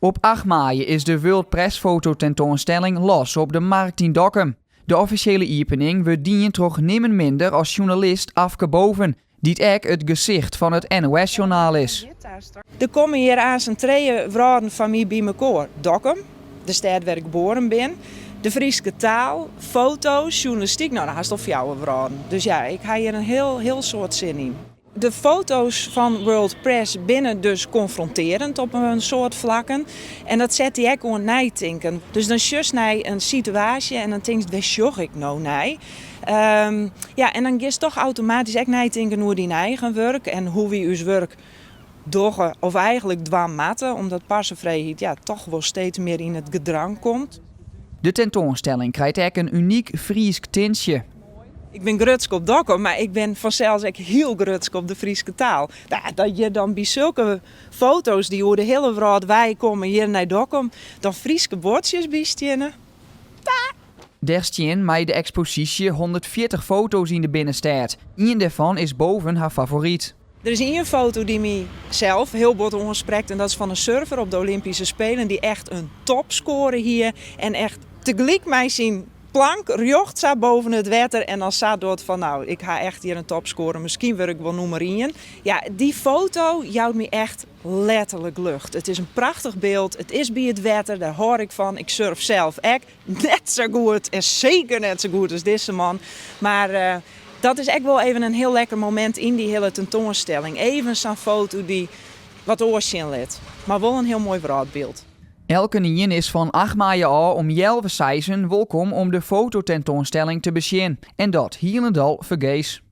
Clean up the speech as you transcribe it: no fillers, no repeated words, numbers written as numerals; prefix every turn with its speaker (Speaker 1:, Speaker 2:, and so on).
Speaker 1: Op 8 maaie is de World Press Fototentoanstelling los op de Markt yn Dokkum. De offisjele iepening wurdt dien troch nimmen minder as sjoernalist Afke Boven, dy't ek it gesicht fan it NOS-sjoernaal is.
Speaker 2: Der komme hjir aansen trije wrâlden fan my by mekoar. Dokkum, de stêd wêr't ik geboren bin, de Fryske taal, foto's, sjoernalistyk, no dan hast al fjouwer wrâlden. Dus ja, ik ha hjir in hiel, hiel soad sin yn. De foto's fan World Press binne dus konfrontearjend op in soad flakken en dat set dy ek oan neitinken. Dus dan sjochst nei in situaasje en dan tinkst, wêr sjoch ik no nei? Ja, en dan giest toch automatysk ek neitinken oer dyn eigen wurk en hoe't wy ús wurk dogge of eigenlik dwaan moatte, omdat parsefrijheid ja, toch wol steeds mear yn it gedrang komt.
Speaker 1: De tentoanstelling krijt ek in unyk Frysk tintsje.
Speaker 2: Ik bin grutsk op Dokkum, mar ik bin fansels ek hiel grutsk op de Fryske taal. Dat je dan by sulke foto's dy't oer de hiele wrâld wei komme hjir nei Dokkum, dan Fryske buordsjes by steane.
Speaker 1: Der stean mei de eksposysje 140 foto's yn de binnenstêd. Ien dêrfan is Boven har favoryt.
Speaker 2: Der is ien foto dy't my sels hiel bot oansprekt en dat is fan in surfer op de Olympyske Spelen dy't echt in topscore hie en echt tegelyk mei syn plank rjocht sa boven it wetter en dan sa docht fan no, ik ha echt hjir in topscore, miskien wurd ik wol nûmer ien. Ja, dy foto jout my echt letterlik lucht. It is in prachtich byld, it is by it wetter, dêr hâld ik fan. Ik surf sels ek net sa goed en seker net sa goed as dizze man. Mar uh, dat is ek wol even in hiel lekker momint yn dy hiele tentoanstelling. Even sa'n foto dy't wat oars sjen lit. Mar wol in hiel moai wrâldbyld.
Speaker 1: Elkenien is fan 8 maaie ôf om healwei seizen wolkom om de fototentoanstelling te besjen. En dat hielendal fergees.